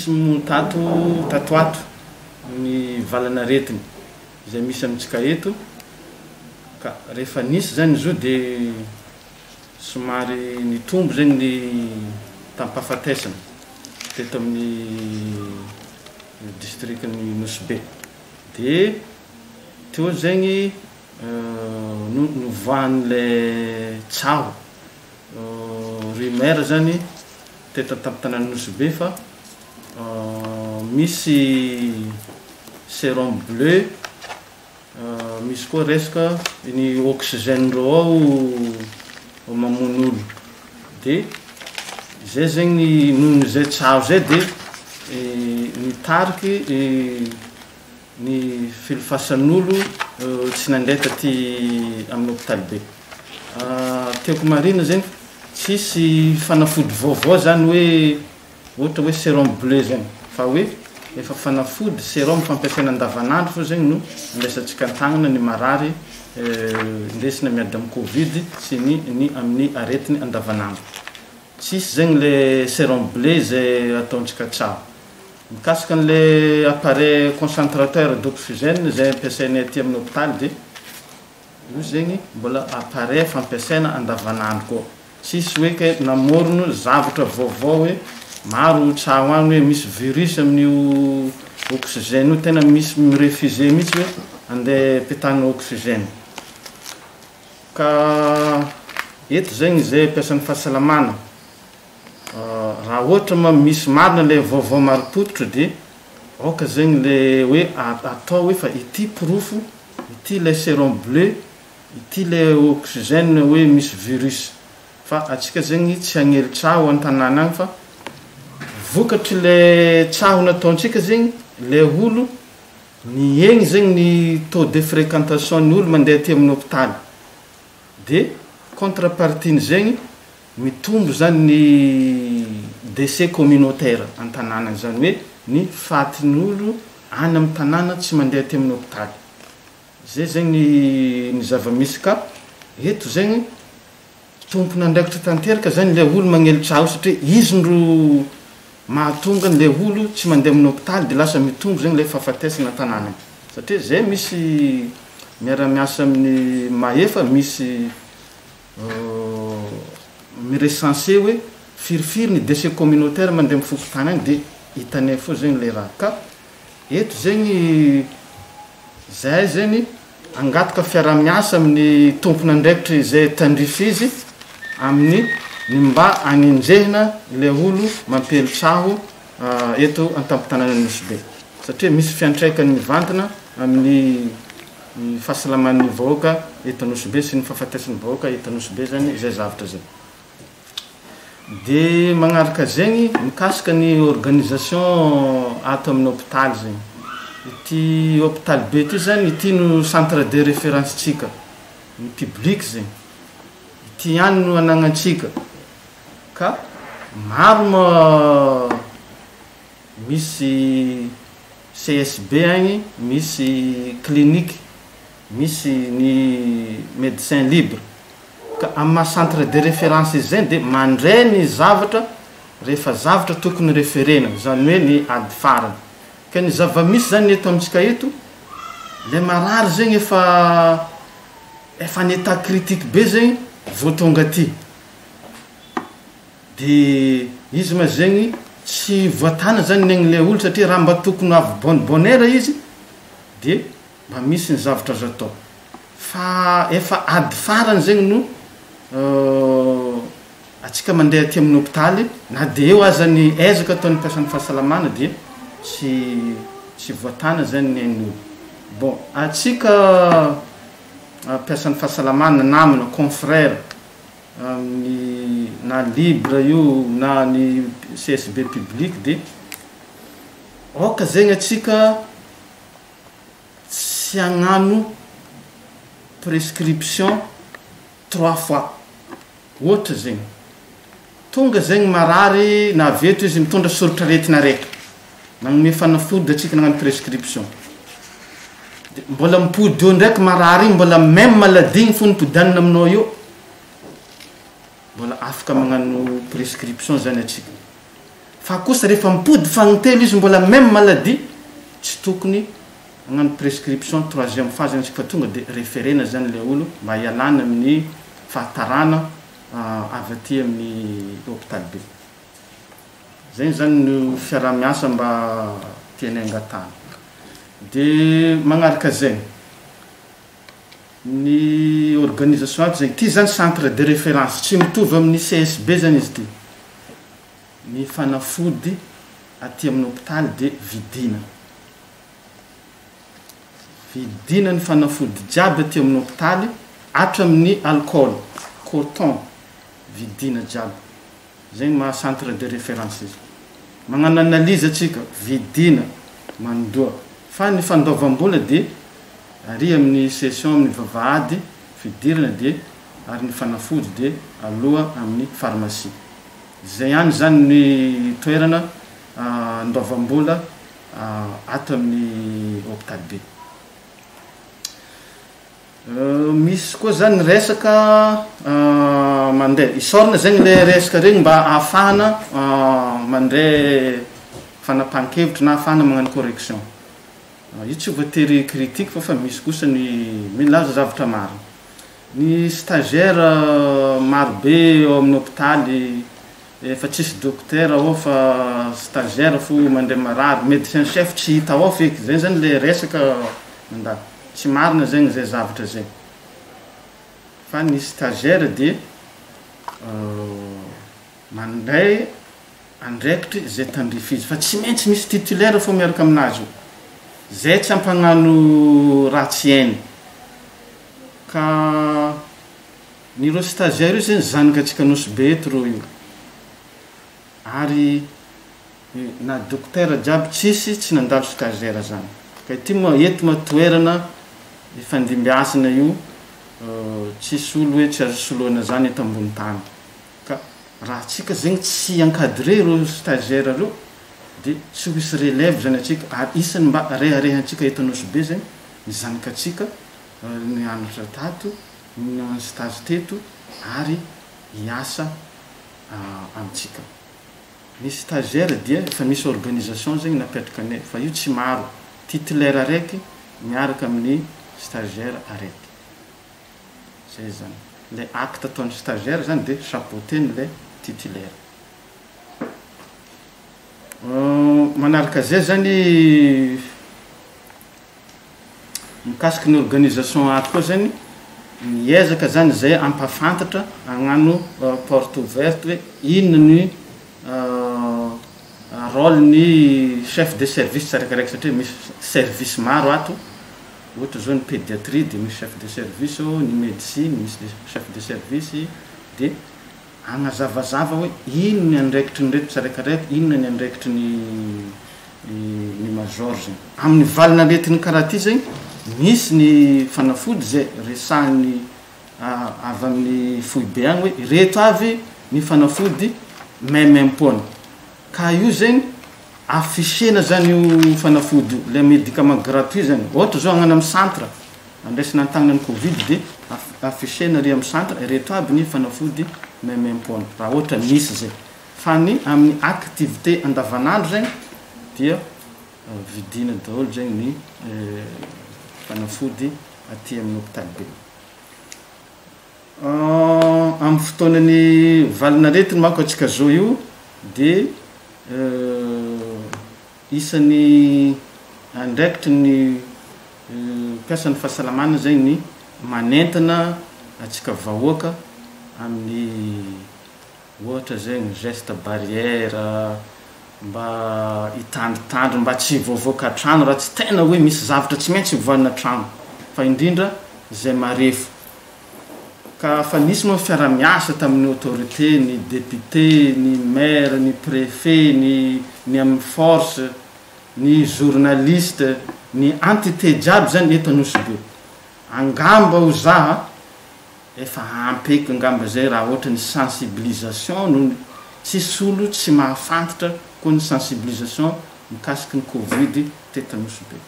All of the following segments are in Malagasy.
Nisy moa tato tato ato ny valanaretina izay misy amintsika eto ka rehefa nisy zany izy io dia somary nitombo zegny ny tampahafatesana teto amin'ny distrikan'i Nosy Be. Dia teo zegny no novoahan'ilay tsaho, rumeur zany teto an-tampon-tanàn'i Nosy Be fa misy sérum bleu, misy koa resaka ny oxygène reo ao mamono olo. De zay zegny noho zay tsaho zay de nitariky ny filofasan'olo tsy nandeha taty amin'ny hopitaly be. Tiako marihina zegny, tsisy fanafody vaovao zany hoe ohatra hoe sérum bleu zegny fa hoe efa fanafody sérum fampiasaina andavanandro fô zegny no andraisantsika an-tagnana ny marary indesina miady amin'ny covid sy ny ny amin'ny aretiny andavanandro. Tsisy zegny le sérum bleu zay ataontsika tsaho. Mikasika an'le appareil concentrateur d'oxygène zay ampiasainay aty amin'ny hopitaly de io zegny mbola appareil fampiasaina andavanandro koa. Tsisy hoe ke namorona zavatra vaovao hoe maro tsaho any hoe misy virus amin'io oxygène io, tena misy mi-refuser mihitsy hoe andeha apetahana oxygène. Ka eto zegny zay mpiasan'ny fahasalamana, raha ohatra ma misy marina le vaovao marim-pototra de aoka zegny le hoe atao hoe fa ity porofo, ity le sérum bleu, ity le oxygène hoe misy virus. Fa atsika zegny tsy hagnely tsaho an-tanàna agny fa vokatry le tsaho nataontsika zegny le olo mihegny zegny ny taux de fréquentation ny olo mandeha aty amin'ny hopitaly. De contrepartie-n'izegny mitombo zany ny décès communautaire an-tanàna agny, zany hoe ny fatin'olo any amin'ny tanàna tsy mandeha aty amin'ny hopitaly. Zay zegny ny zava-misy ka eto zegny tompon'andraikitra tanteraka zany le olo magnely tsaho satria izy no mahatonga le olo tsy mandeha amin'ny hopitaly de lasa mitombo zegny le fahafatesana an-tanàna agny. Satria zay misy miara-miasa amin'ny mahefa, misy mi-recenser hoe firifiry ny décès communautaire mandeha amin'ny fokontany agny de hitanay foa zegny le raha. Ka eto zegny zahay zegny angataka fiaraha-miasa amin'ny tompon'andraikitra izay tandrify izy amin'ny ny mba hagnenjehina le olo mampiely tsaho eto an-tampon-tanànan'i Nosy Be satria misy fiantraikany mivantana amin'ny fahasalaman'ny vahoaka eto Nosy Be sy ny fahafatesan'ny vahoaka eto Nosy Be zany izay zavatra zay. De magnaraka zegny mikasika ny organisation ato amin'ny hopitaly zegny. Ity hopitaly be ity zany, ity no centre de référence-tsika, ny public zegny. Ity ihany no anagnantsika ka maro ma misy CSB agny, misy clinique, misy ny médecin libre. Ka amin'ny maha centre de référence izy zay de mandray ny zavatra rehefa zavatra tokony referena, zany hoe ny ady farany. Ka ny zava-misy zany eto amintsika eto, le marary zegny efa efa en état critique be zegny vao tonga aty. De izy ma zegny tsy voatana zany ny aign'le olo satria raha mba tokony ho avy bonne bonne heure izy de mba misy ny zavatra azo atao. Fa efa ady farany zegny no atsika mandeha aty amin'ny hopitaly na de eo aza ny ezaka ataon'ny mpiasan'ny fahasalamana dia tsy tsy voatana zany ny ain'olo. Bon, atsika mpiasan'ny fahasalamana, namana, confrère amin'ny na libre io na ny CSB public de aoka zegny atsika tsy hagnano prescription trois fois. Ohatra zegny, tonga zegny marary na avy eto izy mitondra soritr'aretina araiky, nagnome fanafody antsika nagnano prescription, de mbola mipody eo ndraiky marary igny mbola même maladie igny fô nipodianina aminao eo, mbola afaka magnano prescription zany antsika. Fa kosa rehefa mipody fagnintelo izy mbola même maladie, tsy tokony hagnano prescription troisième phase zany isika fa tonga de referena zany le olo mba hialana amin'ny fahatarana avy aty amin'ny hôpitaly be. Zegny zany no fiaraha-miasa mba tianay angatahana. De magnaraka zegny, ny organisation ato zegny, ty zany centre de référence, tsy mitovy amin'ny CSB zany izy ty. Ny fanafody aty amin'ny hôpitaly de vidina. Vidina ny fanafody jiaby aty amin'ny hôpitaly, hatramin'ny alcool, coton, vidina jiaby. Zegny maha centre de référence izy. Magnano analyse atsika, vidina, mandoa. Fa ny fandoavam-bola de ary amin'ny session amin'ny vavahady fidirana de ary ny fanafody de aloha amin'ny pharmacie. Zay ihany zany ny toerana andoavam-bola ato amin'ny hôpitaly be. Misy koa zany resaka mandeha, isaorana zegny le resaka regny mba ahafahana mandray fanapahan-kevitra na ahafahana magnano correction. Io tsy voatery critique fa fa misy kosa ny milaza zavatra marina. Ny stagiaire maro be eo amin'ny hôpitaly, efa tsisy docteur ao fa stagiaire fo mandray marary, médecin chef tsy hita ao feky, zay zany le resaka mandalo. Tsy marina zegny zay zavatra zay. Fa ny stagiaire de mandray andraikitry zay tandrify izy, fa tsy maintsy misy titulaire fô miaraka aminazy io. Zay tsy ampagnano raha tsy hainy. Ka ny ireo stagiaire io zegny zanaky antsika Nosy Be eto reo io. Ary na docteur jiaby tsisy tsy nandalo stagiaire zany. Ka ity moa eto moa toerana ifandimbiasana io, tsisy olo hoe tsy azo soloina zany eto ambony tany. Ka raha atsika zegny tsy encadré ireo stagiaire reo de tsy ho hisy relève zany atsika, ary isany mba reharehantsika eto Nosy Be zegny ny zanakatsika nianatra tato, nagnano stage teto ary hiasa amitsika. Ny stagiaire dia efa misy organisation zegny napetrakanay fa io tsy maro, titulaire araiky miaraka amin'ny stagiaire araiky. Zay zany. Le acte ataon'ny stagiaire zany de chapeauté-n'le titulaire. Manaraka zay zany mikasiky ny organisation ato koa zany, miezaka zany zay ampafantatra hagnano porte ouverte hoe inona ny rôle ny chef de service tsiraikiraiky satria misy service maro ato, ohatra zao ny pédiatrie de misy chef de service ao, ny médecine misy chef de service, de agnazavazava hoe ino ny andraikitry ny reto tsiraikiraiky, inona ny andraikitry ny major zegny. Amin'ny valin'aretigny karaha ty zegny, misy ny fanafody zay resahiny avy amin'ny foibe agny hoe ireto avy ny fanafody maimaimpoana. Ka io zegny affichena zany io fanafody io, le médicament gratuit zany. Ohatra zao hagnano amin'ny centre, andraisana an-tagnana ny Covid de affichena ary amin'ny centre ireto aby ny fanafody maimaimpoana, raha ohatra misy zay. Fa ny amin'ny activité andavanandro zegny dia vidina daholo zegny ny fanafody aty amin'ny hôpitaly be. Amin'ny fotoanan'ny valin'aretigny manko antsika zao io de isan'ny andraikitry ny mpiasan'ny fahasalamana zegny ny manentana antsika vahoaka amin'ny ohatra zegny geste barrière, mba hitandrotandro mba tsy hivoavoaka trano raha tsy tena hoe misy zavatra tsy maintsy hivoahana trano, fa indrindra zay marefo. Ka fa nisy moa fiaraha-miasa tamin'ny autorité, ny député, ny maire, ny préfet, ny amin'ny force, ny journaliste, ny entité jiaby zany eto Nosy Be. Angamba ho zaha efa ampy eky angamba zay raha ohatra ny sensibilisation no tsisy olo tsy mahafantatra koa ny sensibilisation mikasiky ny Covid teto Nosy Be.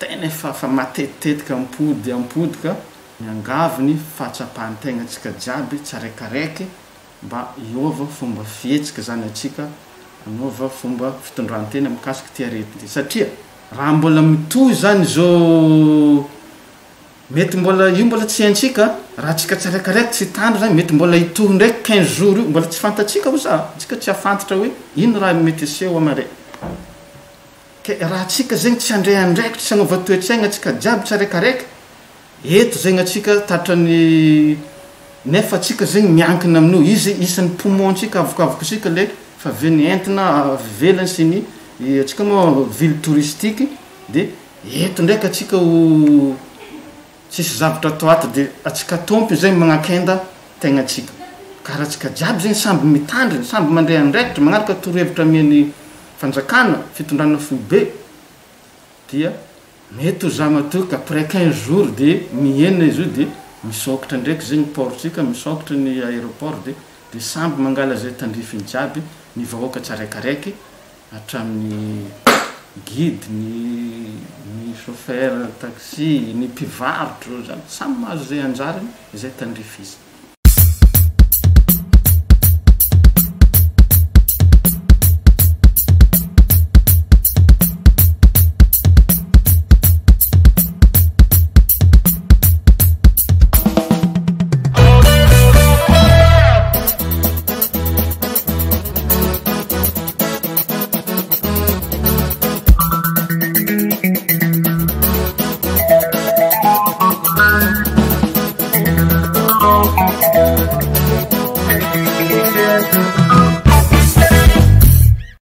Tena efa fa matetitetika ampody ampody ka miangavy ny fahatsapan-tegna antsika jiaby tsaraikaraiky mba hiova fomba fihetsika zany antsika Hanaova fomba fitondran-tena mikasika ity aretina ity satria raha mbola mitohy zany izao mety mbola io mbola tsy haintsika raha tsika tsiraikaraiky tsy hitandro zany mety mbola hitohy ndraiky 15 jours io, mbola tsy fantatsika oa za tsika tsy hafantatra hoe ino raha mety hiseho amare. Ke raha tsika zegny tsy handray andraikitra tsy hanaova toe-tsaigna tsika jiaby tsiraikaraiky eto zegny atsika tratrany nefa atsika zegny miankina amin'io izy isan'ny poumon-tsika avokavokosika le fa avy ny entina avy ivelany sy ny atsika moa ville touristique de eto ndraiky atsika ho tsisy zavatra atao ato de atsika tompony zegny magnakenda tegnatsika ka raha atsika jiaby zegny samby mitandriny, samby mandray andraikitra magnaraka torohevitra amian'ny fanjakana fitondrana foibe dia mety ho za matoky après 15 jours de mihena izy io de misokatra ndraiky zegny port-tsika, misokatra ny aéroport de samby mangala zay tandrifiny jiaby ny vahoaka tsiraikaraiky hatramin'ny guide, ny chauffeur taxi, ny mpivarotro zany samy mahazo zay anjarany zay tandrify izy.